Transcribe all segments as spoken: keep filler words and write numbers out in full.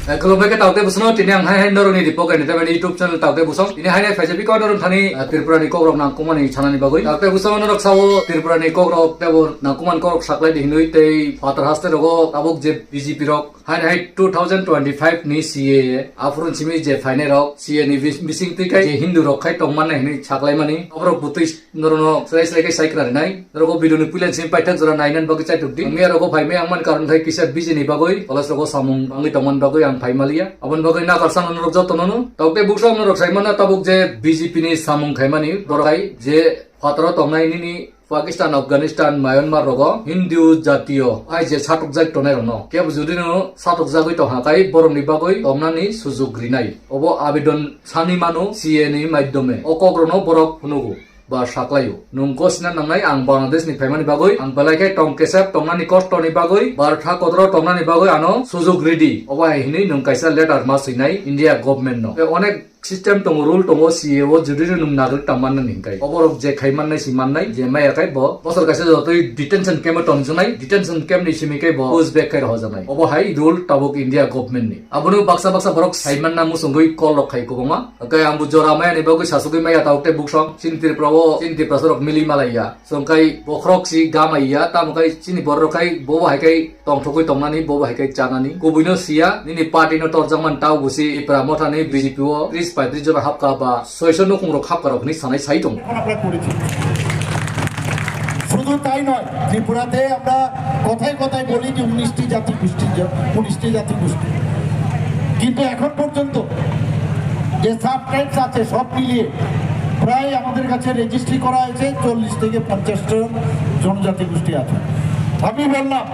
Eh, khulumbai khe Taukte Busong no, tini ang hai hai norokni Deepak Entertainment YouTube channel Taukte Busong. Tini hai hai phaisa bikon norok thani, eh, Tripura ni kokrok nangkukmani sanani bagwi. Taukte Busong norok sao Tripura ni kokrok tebo nangkukmani kokrok saklai di hinwi tei phatar haste rogo tabuk je B J P rok hai hai two thousand twenty-five ni C A A aphuru simi je phainai rok C A A ni bis-, bising twi kai je Hindu rok khai tongmani hinwi saklaimani. Oborok butwi Norokno selai selai khe sai khna rinai. Norok o video ni puila simi paithak jora nainani bagwi chaitok di. Miya rogo phai maya wngmani karon khai kisa busy ni bagwi, college rogo samung wngwi tongmani bagwi ang phai maliya. Aboni bagwi nakarsa norok jotono no. Taukte Busong norok sai mana tabuk je B J P ni samung khaimani borok hai je phataro tongnai nini Pakistan, Afghanistan, Myanmar rogo Hindu jatiyo hai je satok jak tongnai rokno. Kebo jodi no satok jagwi tongha kai borok ni bagwi tongnani sujug rinai. Obo abedon sani mano C A A ni maidome. O kokrokno borok phunugo. Ba saklaio. Nwng gosina nangnai ang Bangladesh ni phaimani bagwi, ang belai khe tong kesep tongnani kosto ni bagwi, bartha kotoro tongnani bagwi ano sujug ridi. Obo hai hinwi nwng kaisa letter ma swinai India government no. Tei onek system tongo, rule tongo, C A A o jodi no nwng nagrik tang mannani hinkai. Oborok je khai mannai si mannai, je maya kai bo bosor kaisa jotoi detention camp o tongjaknai, detention camp ni simi kai bo push back khai rohorjaknai. Obo hai rule tabuk India government ni. Abono baksa baksa borok sai manna musungwi call rok khai kwbangma. Hwnkhe ang bo jora maya ni bagwi sasugwi maya tabuk tei Busong. Chini Tripura o chini Tiprasa rok mili malaiya. Chwng khai bokhorok si gamaiya, tamo khai chini borok rok khai bobo hai khai tongthokgwi tongnani, bobo hai khai chanani. Kubui no siya, nini party no torjakmani tao busi Tipra Motha ni B J P o tris paitris jona hapka ba soiso nukhung rok hapka rok hinwi sanai sai tongo. এখন আমরা করেছি। শুধু তাই নয়, ত্রিপুরাতে আমরা কথায় কথায় বলি যে উনিশটি জাতিগোষ্ঠী, উনিশটি জাতিগোষ্ঠী, কিন্তু এখন পর্যন্ত যে সাব ট্রাইবস আছে সব মিলিয়ে প্রায় আমাদের কাছে রেজিস্ট্রি করা হয়েছে চল্লিশ থেকে পঞ্চাশ জন জনজাতি গোষ্ঠী আছে। আমি বললাম,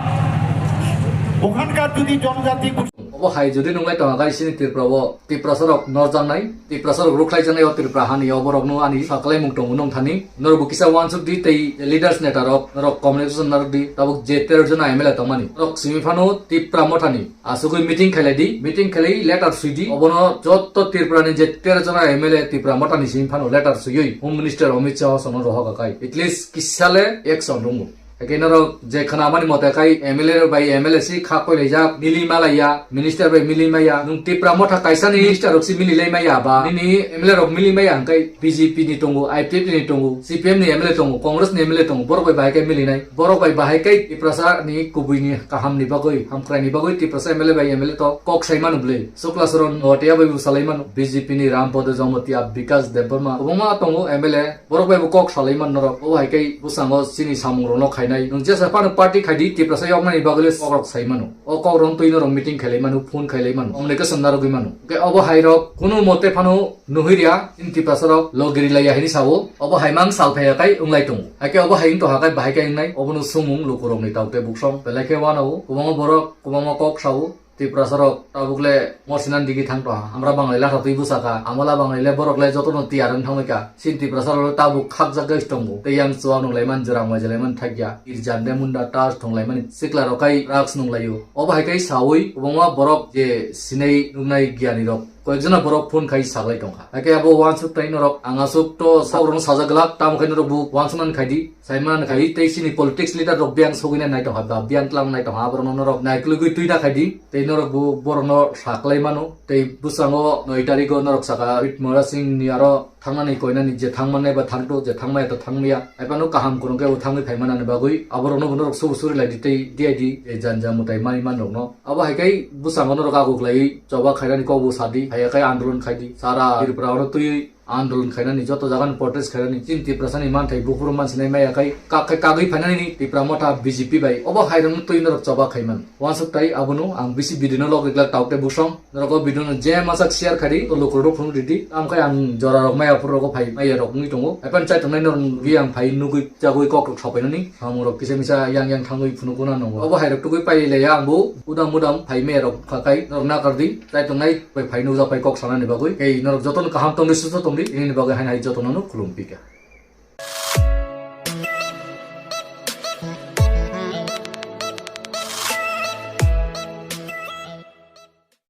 ওখানকার যদি জনজাতি গোষ্ঠী Obo hai jodi nunglai tongkha kai chini Tripura o Tiprasa rok norjaknai, Tiprasa rok rukhlai jaknai o Tripura hani o borok no ani saklaimung tongo nung thani. Norok bo kisa uansuk di tei leaders neta rok norok communication narwk di. Tabuk je tero jona M L A tongmani norok simi phano Tipra Motha ni asugwi meeting khailai di, meeting khailai letter sui di. Obono jotto Tripura ni je tero jona M L A Tipra Motha ni simi phano letter suiwi Home Minister Amit Shah o sono rohor kha kai. At least kisa le action rwngo. Hake norok je khwnamani mote khai M L A bai M L A si kha koilaijak, mili malaiya, minister bai mili maya. Nwng Tipra Motha kaisa ni minister rok si mili lai maya ba, nini M L A rok mili maya hwnkhe B J P ni tongo, I P F T ni tongo, C P M ni M L A tongo, Congress ni M L A tongo, borok bai bahai khe milinai. Borok bai bahai khe Tiprasa ni kubui ni kaham ni bagwi, hamkrai ni bagwi Tiprasa M L A bai M L A to kok sai mano bwle. Sukla Saron Noatia bai bwsa lai mano, B J P ni Ram Podo Jamatia, Bikash Debbarma, kwbangma tongo M L A. Borok bai bo kok salai man norok. Obo hai khe bwskango chini samung rokno khainai. Nwng jesa phano party khai di, Tiprasa yoknani bagwi le kok rok sai mano. O kok rok twi norok meeting khailai mano, phone khailai mano, communication narwgwi mano. Hwnkhe obo hai rok kunu mote phano nuhirya, chini Tiprasa rok logiri laiya hinwi sao. Obo hai mang sal phaiya kai wnglai tongo. Hai khe obo hai wng tongha kai bahai khe wngnai. Obono sumung lukurokni taukte buksong. Belai khe uanao kwbangma borok kwbangma kok sao. Tiprasa rok tabuk le morsinani digi thang tongha. Amra banglai latha twi bwsa kha. Amala banglai le borok le jotono tiyar wng thangwi kha. Chini Tiprasa rok le tabuk khakjak gai tongo. Tei yang chuwa nung lai man, jora moja lai man thakya. Irjan de munda tas thung lai mani sikla rok kai drugs nung laio. Obo hai kai sawi kwbangma borok je sinai nuknai giyani rok. Koyekjona borok phone khai saklai tongkha. Hakhe abo uansuk tai norok ang aswk to sakrokno sajak glak, tamo khe norok bo uansuknani khai di. Saiman khai tei chini politics leader rok biyang sogwina nai tongkha ba biyang tlang nai tongkha, aborokno norok naikologwi twi da khai di tei norok bo borokno saklai mano. Tei bwskango noi tarigo norok saka Rit Mora Singh ni aro thangnani koinani je thangmannai ba thangto, je thangmaya to thangmaya. Haiphano kaham kwrwng khe bo thangwi phaimanani bagwi aborokno bo norok subu suri lai di tei D I D je janja mwtai mani manrokno. Abo hai khe bwskango norok aguk laiwi choba khainani kokbo sa di, haiya khe andolon khai di. Sara Tripura oro twiwi andolon khainani, joto jagani protest khainani, chini Tiprasani manthai buphuru mansinai maya khai kak khai kagwi phainani Tipra Motha B J P bai. Obo hai rokno twi norok choba khaiman. Uansuk tai abono ang bisi video no log reglak tauk tei busong. Norok o video no je masak share khai di, to lukurok phunuk ridi. Tamo khai ang jora rok maya phuru rogo phai maya rok wngwi tongo. Epan chai tongnai norok nugwi ang phai nugwi chagwi kok rok sapainani. Samung rok kisa misa yang yang thangwi phunuk guna nongo. Obo hai rok tugwi pai laiya ang bo udam udam phai maya rok kha khai norok nakar di. Chai tongnai bai phai nukjak pai kok sanani bagwi. Tei norok jotono kaham tongdi, susto tongdi. Ini bagwi hai hai jotono no khulum pika.